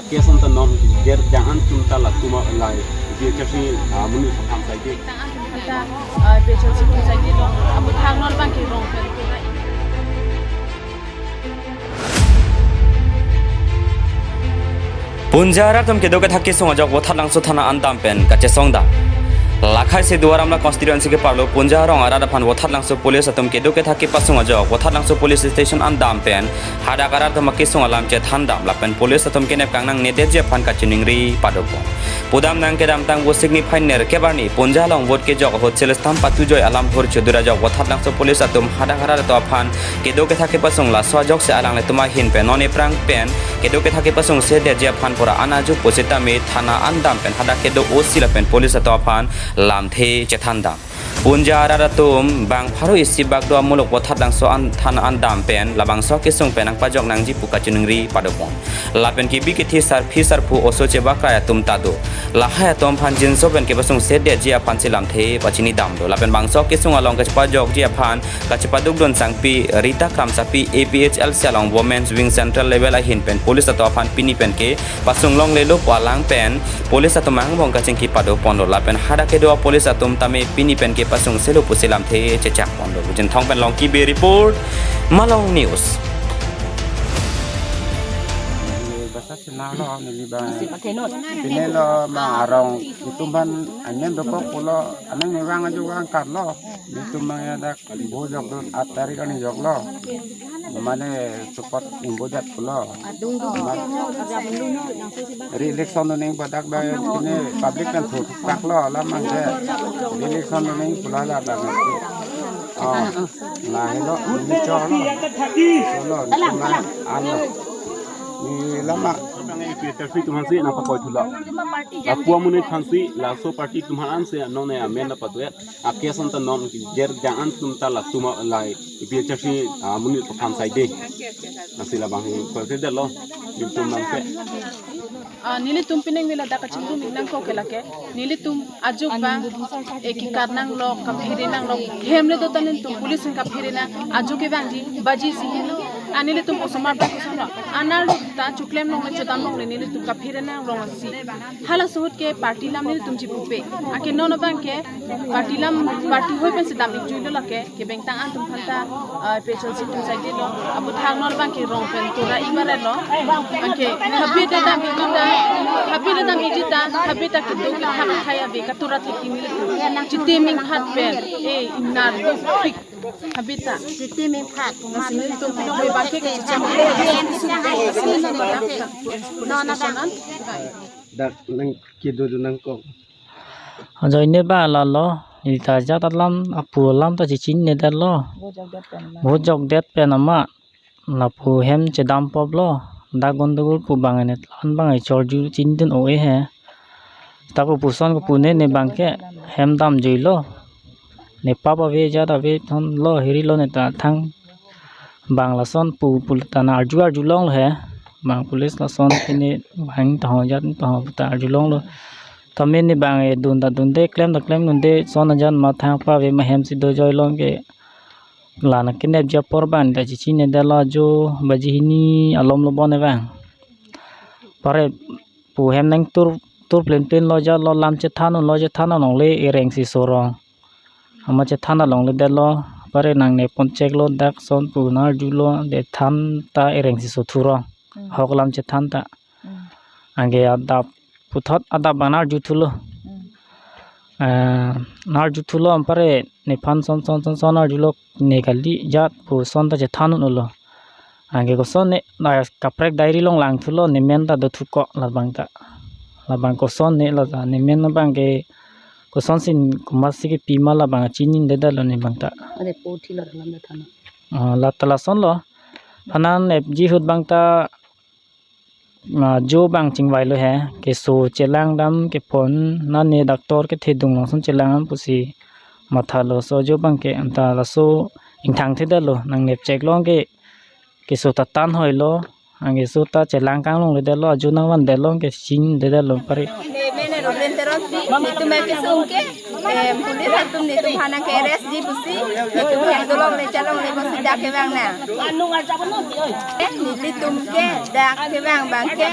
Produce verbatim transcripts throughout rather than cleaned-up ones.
Case on ta non der jang an tum ta latum alai, B H F C, ah, monit aphan saide. Tang an tum ta, ah, B H F C tum saide lo, aputhak non abang ke rong pen tura. Punja arat atum kedo kethak kesung ajok Vothatlangso thana an dam pen kachesong dam. Lakhai si Duar Amla constituency keparlo Punja arong arat aphan Vothatlangso police atum kedo kethak kepasung ajok Vothatlangso police station an dam pen hadak arat atum akesung alam chethan dam lapen police atum kenep kangnang nedet ji aphan kachiningri padopon. Pudam nang kedamtang Vosik niphai nerkep arni Punja along vote kejok ahut selstam patujoi alam hur chudura ajok Vothatlangso police atum hadak arat atum aphan kedo kethak kepasung, laso ajoksi alanglitum ahin pen non ephrang pen kedo kethak kepasung sedet ji aphan pura an aju pusitame thana an dam pen hadak kedo O C lapen police atum aphan lamthe chethan dam. Punja arat atum bang pharo isi bak do amuluk Vothatlangso an thana an dam pen labangso akesung pen nangpajok nangji pu kachiningri padopon. Lapen kebi kethe sarpi sarpo oso chebakrai atum ta do. Lahai atum aphan jinso pen kepasung sedet ji aphan si lamthe pachini dam do. Lapen bangso akesung along kachepajok ji aphan kachepaduk dun sangpi Rita Kramsapi A P H L C along Women's Wing Central Level ahin pen police atum aphan pini pen kepasung longlelo pu alang pen police atum angbong kachingki padopon lo lapen hadak kedo police atum tame pini pen kepasung selo pusi lamthe chechak pon lo. Bujinthong pen Longki Bey report, Malong News. Basa sina lo neli bang. Pine lo ma arong itum ban amen dokok pulo, anang ne vang aju vang kar lo. Itum bang ya dak bo jok dun at tarik ani jok lo. Mane support imbo jat pulo. Re-election dun ning badak bang pine public kan thur kak lo lam mang je. Re-election dun ning pulo la bang. Oh, la helo ni cholo. Cholo ni ma an lo. Ni lama. Bang A P H L C atum aphan si nangpakoi thulo. Lapu amonit aphan si laso party atum aphan si non ne amen nangpatuet. A case on ta non der jang an tum ta latum alai B H F C, ah, monit aphan saide. Lasi labang he koi sedetlo. Itum nangke. Ah, nelitum pining nila dak kachingdun nangkok ke lake. Nelitum ajuk bang, eh, kekar nanglo, kaphere nanglo, hem le do ta nelitum police kaphere nang, ajuk ke bang ji, baji si. Ah, nelitum osomar bang koson lo. Anar lo ta chuklem longle, chodam longle, nelitum kaphere nang longle si. Halaso ahut ke party lam nelitum chipupe. Anke non abang ke party lam, party hoi pen si dam ik juilo lake, kebengtang an atum aphan ta, ah, A P H L C atum saide lo, aputhak non abang ke rong pen tura ibarat lo. Anke habit ta dam ik ta, habit ta dam ik ta, habit ta kedo kethak akhai ave katura thek kimi chitim ingphat pen, eh, ingnar lo fik habit ta. Chitim ingphat. Nasi nelitum pinong me bang ke kachecham. Non abang. Dak nang kedo nangkok. Ajoine ba lalo, ita jat alam, apu alam ta chechinine detlo. Bo jokdet pen ama, lapu hem chedam pop lo, dak gondogol pu bang ne, an bang e chorju chindun o e he. Tapu puson ko pune ne bang ke, hem dam juilo. Ne pap ave jat ave thon lo, hiri lo ne ta thang. Bang lason pu, pu ta nang arju arjulong lo he. Bang police lason pine bang taho jat taho pu ta arjulong lo. Tame ne bang e dun ta dunde, klem ta klem dunde, son ajan ma thang pave ma hem si dojoi long ke. La nangkenep ji apor bang ta chechinine detlo ajo baji hini alom lo bon e bang. Pare pu hem nangtur, tur plen plen lo jat lo lam chethan lo chethan longle ereng si sorong. Ama chethan alongle detlo, pare nangne pon chek lo dak son pu nang arjulo de than ta ereng si so thurong. Hmm. Hok lam chethan ta. Hmm. Anke adap puthot adap bang nang arju thulo. Hmm. Eh, nang arju thulo pare nephan son son son son arjulo ne kali jat pu son ta chethan lo. Anke koson ne na kaprek diary along lang thulo ne men ta do thukok labang ta. Labang koson ne la ta ne men abang ke koson si komatsi kepi ma labang chinine detlo ne bang ta. Ade po thilo lam da thana. Ah, la ta lason lo. Phanan epji ahut bang ta, ah, jo bang chingvai lo he. Keso chelang dam kepon nane doctor kethe dung along son chelang dam pusi mathalo so jo bang ke anta laso ingthangthedetlo nangnep chek long ke keso ta tan hoilo, anke keso ta chelang kang longle detlo, ajo nangvan detlo, anke chinine detlo pare. Ne mene Ruben Teronpi, netum ke sungke. Em, police atum nelitum aphan nangke-arrest ji pusi, nelitum heng dolongle chalongle pusi dak kevang nang. Eh, nelitum ke dak kevang abang ke,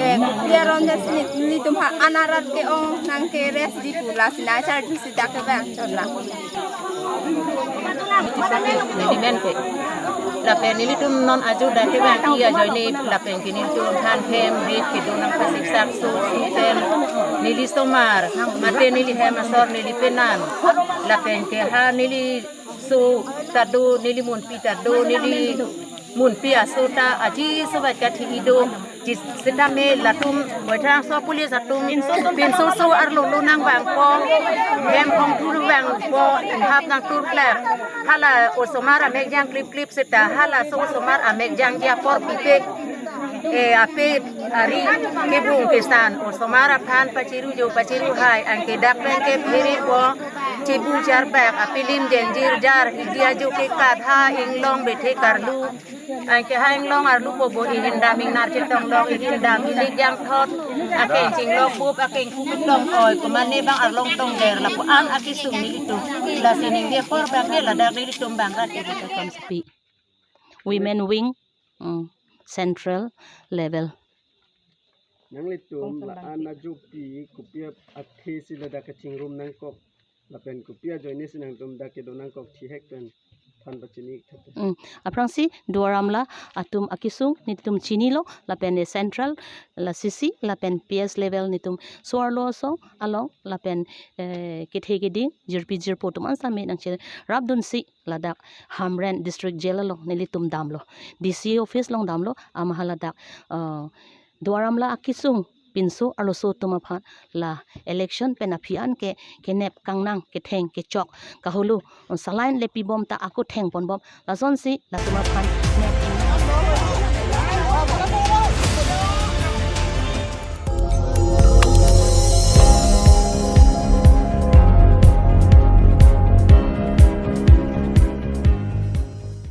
eh, kopi aron jasi nelitum aphan an arat ke-ong nangke-arrest ji pu lasi nangcharli si dak kevang chot nang. Neli men ke. Lapen nelitum non ajo dak kevangji ajoine lapen ke nelitum aphan hem rit kedo nangpasik sak su su pen neli osomar mate neli hem asor neli penan lapen ke ha neli aso ta do, neli munpi ta do, neli munpi aso ta aji sobat kathi ido. Jis-, sitame latum Baithalangso police atum pinso so arlo lo nangvangpo, hem hong thur vangpo, hap nangthur klep. Hala osomar amek jang klip klip seta, halaso osomar amek jangji apor pipe, eh, ape ari kebung kesan osomar aphan pachiru jo pachiru hai, anke dak pen ke phiri po, chibu charbak, apilim jenjir jar, hidia jo ke kat ha inglong bethe karlu. Anke ha inglong arlu po bo ihin dam ingnar chetong long ihin dam ili jang thot. Akeng chinglok bup akeng kukut long oi komane bang arlong tong der lapu an akesung nelitum. Lasi ningje apor abang ke ladak nelitum bang rat ke kita kon sepi. Women wing, mm, central level. Nanglitum la-an ajopi kopi athe si ladak kachingrum nangkok lapen kopi ajoine si nangtum dak kedo nangkok thihek pen than pachini thate. Mm. Aphrangsi Duar Amla atum akesung nelitum chinilo lapen e central la C C lapen P S level nelitum so-arlo so along lapen, eh, kethe keding jirpi jirpo atum an same nangcherapdunsi ladak Hamren District Jail along nelitum damlo. D C office along damlo, amaha ladak, eh, Duar Amla akesung pinso arloso atum aphan la election pen aphi an ke kenep kangnang ketheng kechok kahulu saline le pibom ta ako thengponbom lasonsi latum aphan nep.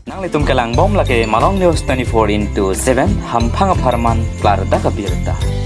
Nanglitum kelangbom lake Malong News twenty-four into seven, hamphang apharman klardak abirta.